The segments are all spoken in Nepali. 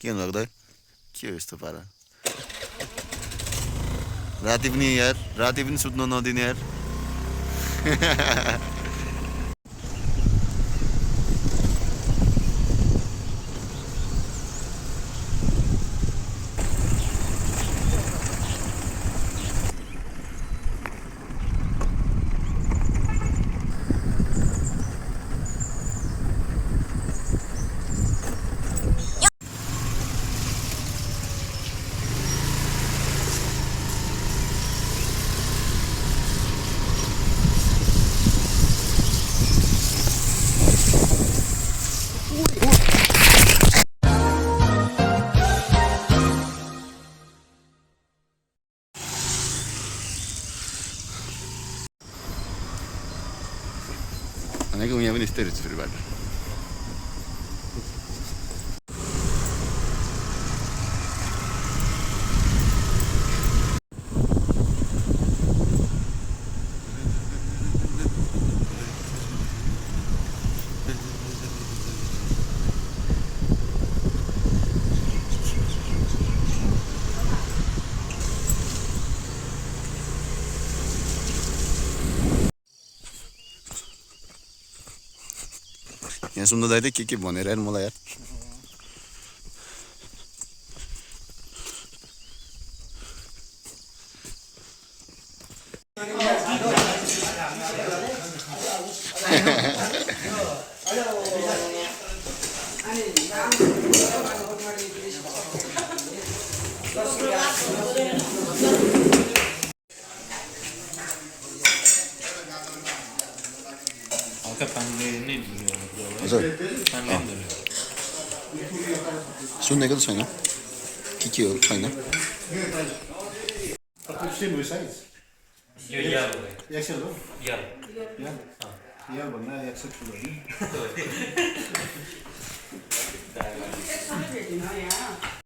के हुनु लाग्दा के हो यस्तो पारा राति पनि सुत्न नदिने यार भनेको यहाँ पनि यस्तै रहेछ फेरि बाटो यहाँ सुन्दा दाइ चाहिँ के भनेर यार मलाई यार सुनेको त छैन के हो छैन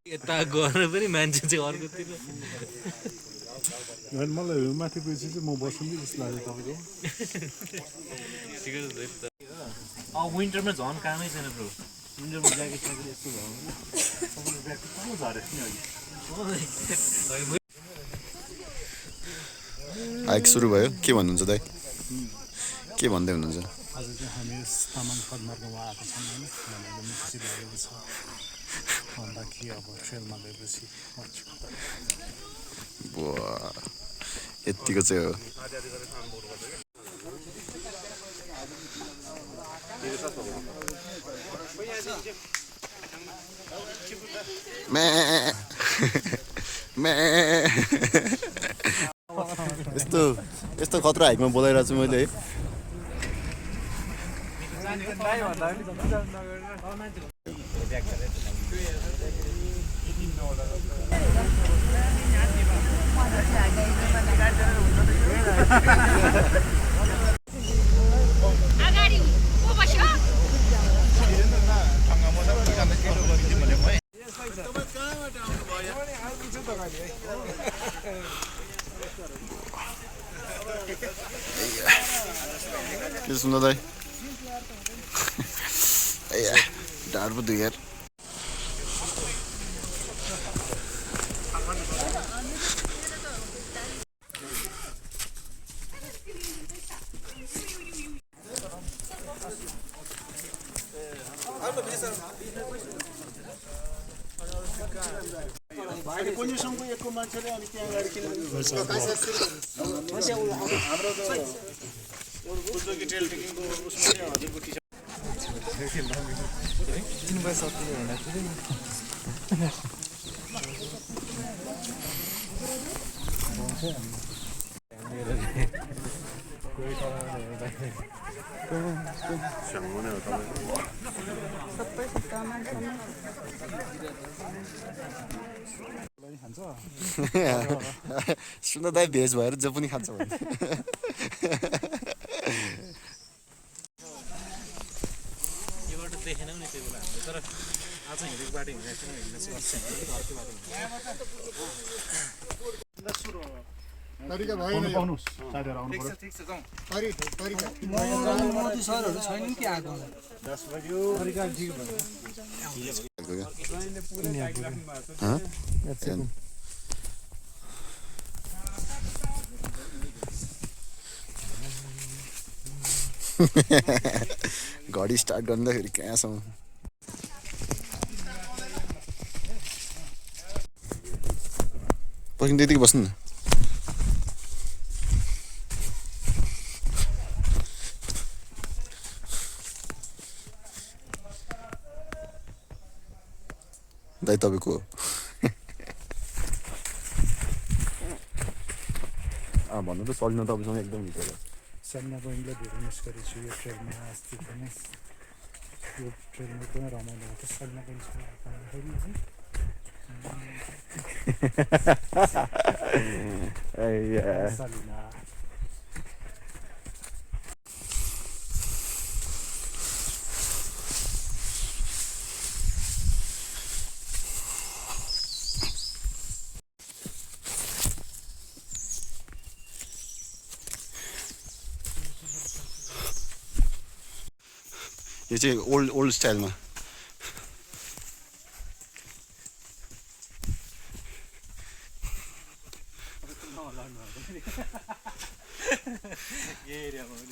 यता गएर पनि मान्छे चाहिँ अर्कोतिर मलाई माथि गएपछि चाहिँ म बस्छु नि जस्तो लाग्यो तपाईँको विन्टरमा झन् कामै छैन ब्रो विन्टरमा ज्याकेट स्याकेट यस्तो भयो हाइक सुरु भयो के भन्नुहुन्छ दाइ के भन्दै हुनुहुन्छ आज चाहिँ हामी तामाङ पदमार्गमा आएको छौँ होइन एकदमै खुसी लागेको छ भन्दा के अब ट्रेलमा गएपछि यतिको चाहिँ हो यस्तो खतरा हाइकमा बोलाइरहेको छु मैले है के सुन्दा दाइ ढाड पो दुई यार पोजिसनको एकको मान्छेले अनि त्यहाँ गाडी किनेर सुन्दा दाइ भेज भएर जो पनि खान्छ भने देखेनौ नि त्यो बेला हामीले तर आज हिँडेको बाटो हिँडेको छैन हिँड्न सक्छ अर्कै बाटो तरिका भएन पाउनुस् साथीहरु आउनु पर्यो ठीक छ जाऊ तरिका मोदी सरहरु छैनन् के आएको 10 बज्यो तरिका ठीक भयो भनेको क्या यहाँ घडी स्टार्ट गर्दाखेरि कहाँसम्म पछि त्यतिकै बस्नु न दाइ तपाईँको भन्नु त चल्नु तपाईँसँग एकदम भित्र सन्ना बहिनीले धेरै मिस गरेको छु यो ट्रेनमा अस्ति पनि यो ट्रेनमा पनि रमाइलो भएको सन्ना बहिनी सालिना यो चाहिँ ओल्ड स्टाइलमा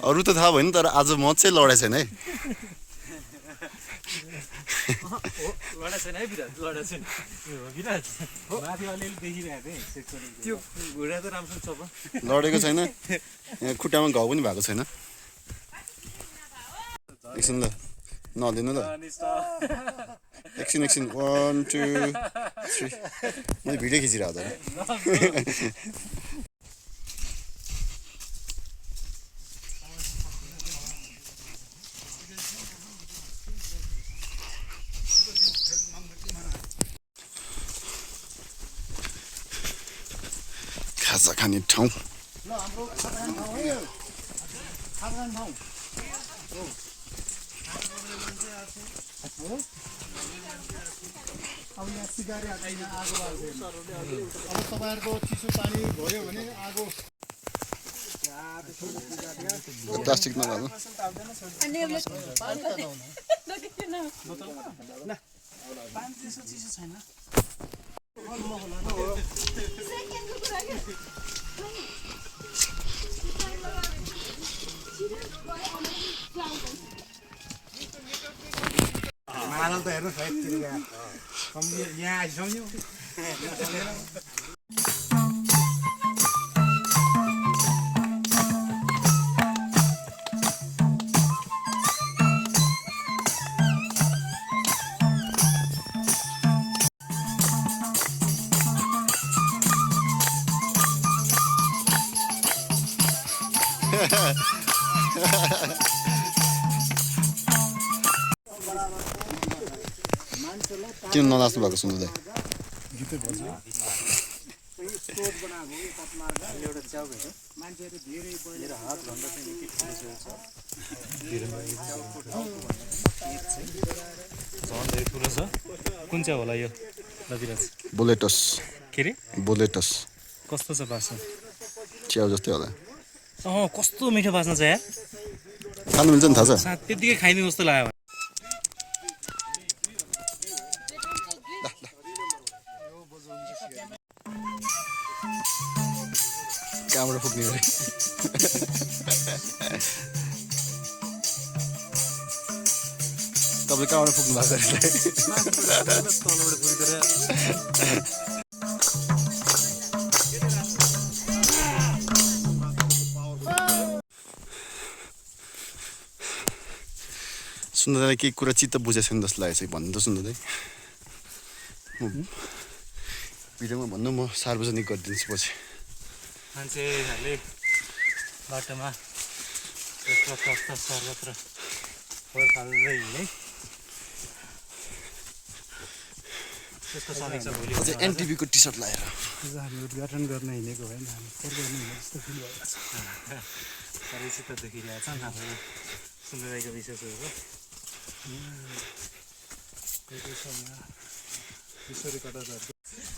अरू त थाहा भएन तर आज म चाहिँ लडाइ छैन है लडा छैन है विराज लडा छैन विराज माथि अलिअलि देखिरहेको थिएँ त्यो घुँडा त राम्रो छ लडेको छैन यहाँ खुट्टामा घाउ पनि भएको छैन एकछिन ल नलिनु ल एकछिन 1 2 3 मैले भिडियो खिचिरहेको खाजा खाने ठाउँ अब यहाँ सिगारे आगो बाल्दैन अब तपाईँहरूको चिसो पानी भयो भने आगो प्लास्टिक नलाल्नु मादल त हेर्नु साइडतिर यहाँ आइसक्यो किन ननाच्नु भएको सुन्दै ठुलो छ कुन चाहिँ होला यो विराज बुलेटस के अरे बुलेटस कस्तो छ बास्ना च्याउ जस्तै होला कस्तो मिठो बास्ना छ यार खानु मिल्छ नि थाहा छ त्यतिकै खाइदिनु जस्तो लाग्यो कहाँबाट पुग्ने अरे तपाईँ कहाँबाट पुग्नु भएको सुन्दालाई केही कुरा चित्त बुझेको छैन जस्तो लागेको छ भन्नु त सुन्दै भिडियोमा भन्नु म सार्वजनिक गरिदिन्छु पछि मान्छेहरूले बाटोमा सर्वत्र फोहोर फाल्दै है त्यस्तो समीक्षा भोलि अझै एनटिभीको टी सर्ट लगाएर हामी उद्घाटन गर्न हिँडेको होइन हामी पर्दैन जस्तो फिल भएको छ परिचित देखिरहेको छ नि अब सुन्दरको विशेषहरू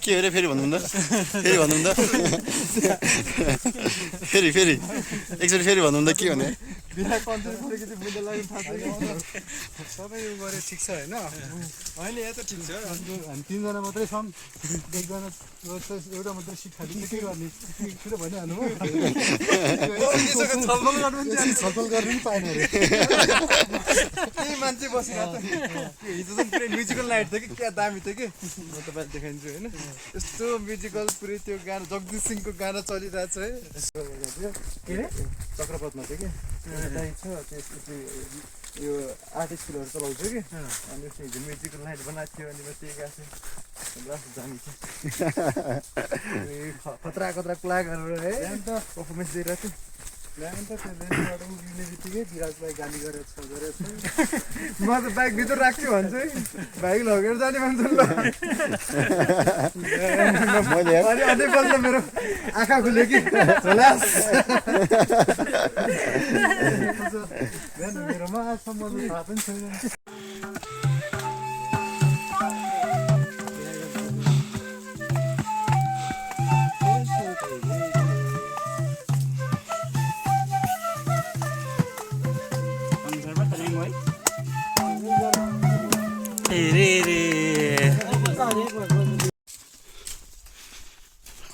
के अरे फेरि भन्नुहुँदा फेरि भन्नुहुँदा फेरि एकचोटि फेरि भन्नुहुँदा के भने बिहा कन्ट्री परेको चाहिँ बुझ्न लाग्यो थाहा छैन सबै यो गरे ठिक छ होइन होइन यहाँ त ठिक छ हामी तिनजना मात्रै छौँ एकजना एउटा मात्रै सिट खाली के गर्ने किन भनिहाल्नु छलफल गर्नु पनि पाएन अरे त्यही मान्छे बसिरहेको हिजो चाहिँ पुरै म्युजिकल नाइट थियो कि क्या दामी थियो कि म तपाईँलाई देखाइदिन्छु होइन यस्तो म्युजिकल पुरै त्यो गाना जगदीश सिंहको गाना चलिरहेको छ है के अरे चक्रपथमा थियो कि दाइ छ त्यसपछि यो आर्टिस्ट फिल्डहरू चलाउँछु कि अनि उसले हिजो म्युजिकल नाइट बनाएको थियो अनि म त्यही गएको थिएँ ल जामी थियो खतरा खतरा कुलाहरू है पर्फर्मेन्स दिइरहेको थियो ल्याउनु त त्यो रेलबाट उभिने बित्तिकै विराजलाई गाली गरेर छ म त बाइक भित्र राख्छु भन्छु है बाइक लगेर जाने मान्छे ल अनि अझै बल्ल मेरो आँखा खुल्यो कि झोलास मेरोमा आजसम्म थाहा पनि छैन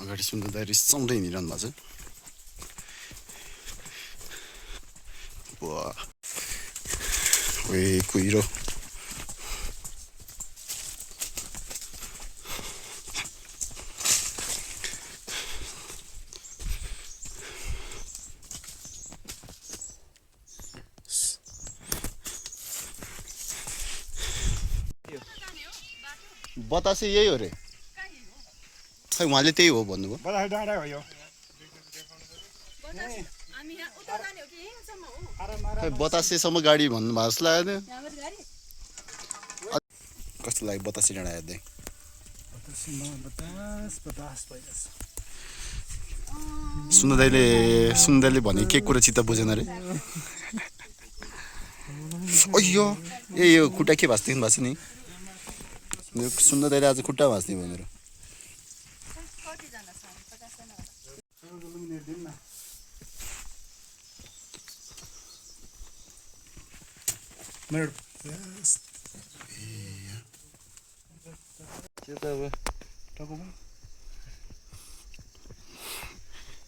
अगाडि सुन्दा रिसाउँदै हिँडिरहनु भएको छ ओए कुहिरो बतासे यही हो रे खै उहाँले त्यही हो भन्नुभयो बडा डाँडा हो यो खै बतासेसम्म गाडी भन्नु भएको जस्तो लाग्यो कस्तो लाग्यो बतासे डाँडा हेर्दै सुन्दाले भने के कुरा चित्त बुझेन अरे अಯ್यो ए यो खुट्टा के भाँच्दिनु भएको छ नि मेरो सुन्दा दाइले आज खुट्टा भाँच्ने भयो मेरो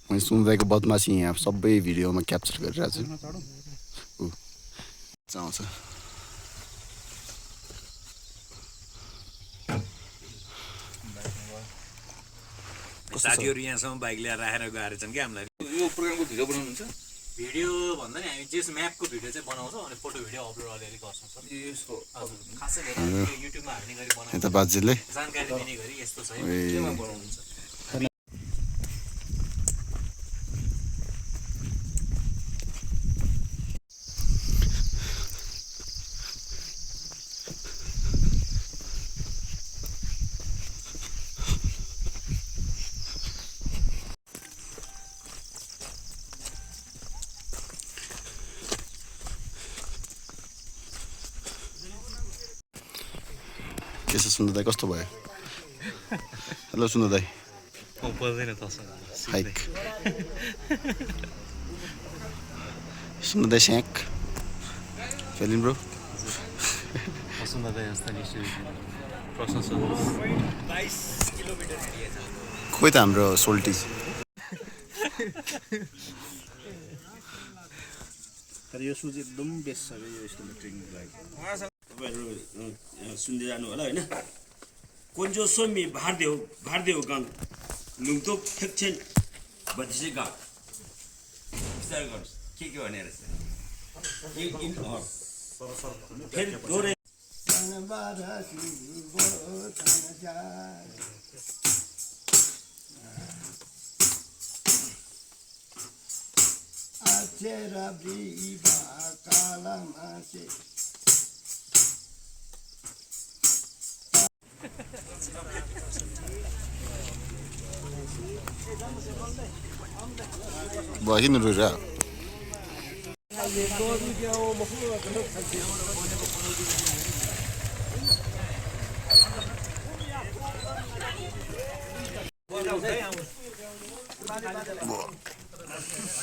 मैले सुन्दाको बदमासी यहाँ सबै भिडियोमा क्याप्चर गरिरहेको छु आउँछ साथीहरू यहाँसम्म बाइक ल्याएर राखेर गएर छन् कि हामीलाई यो प्रोग्रामको भिडियो बनाउनुहुन्छ भिडियो भन्दा नि हामी जस म्यापको भिडियो चाहिँ बनाउँछौँ अनि फोटो भिडियो अपलोड अलिअलि गर्छौँ सर यसको हजुर खासै धेरै युट्युबमा हाल्ने गरी बनाउँछौँ यता बाजेले जानकारी दिने गरी यस्तो छ है केमा बनाउनुहुन्छ के छ सुन्दा दाइ कस्तो भयो हेलो सुन्दा दाइ पर्दैन तसँग हाइक सुन्दा दाइ स्याक फेलिन ब्रो पसन्द आयो जस्तो प्रश्न सोध्नुहोस् 22 किलोमिटर एरिया छ खोइ त हाम्रो सोल्टी तर यो सुज एकदम बेस्ट छ यो यस्तो ट्रेनिङ लागि तपाईँहरू सुन्दै जानु होला होइन कोन्जो सोमी भारदेव गाङ लुङतोक ठेक्छेन बत्तिसे गाउँ विस्तार गर्नुहोस् के भनेर फेरि दोहोऱ्याइ Acera viva calamase. भयो किन रोइरह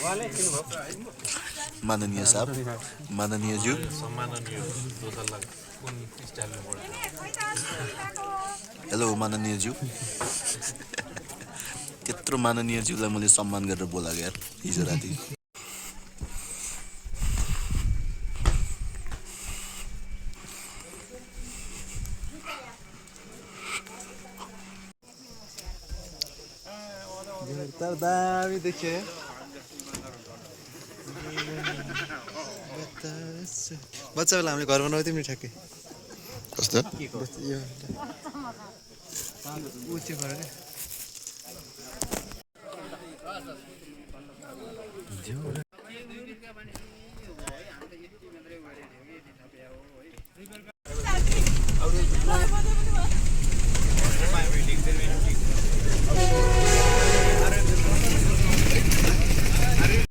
वाले किन भयो माननीय साहब माननीय ज्यू हेलो माननीय ज्यू त्यत्रो माननीय ज्यूलाई मैले सम्मान गरेर बोलाएको यार हिजो राति तर दामी देखियो बच्चा बेला हामीले घर बनाउँथ्यौँ नि ठ्याक्कै कस्तो यो ऊ त्यो गरेर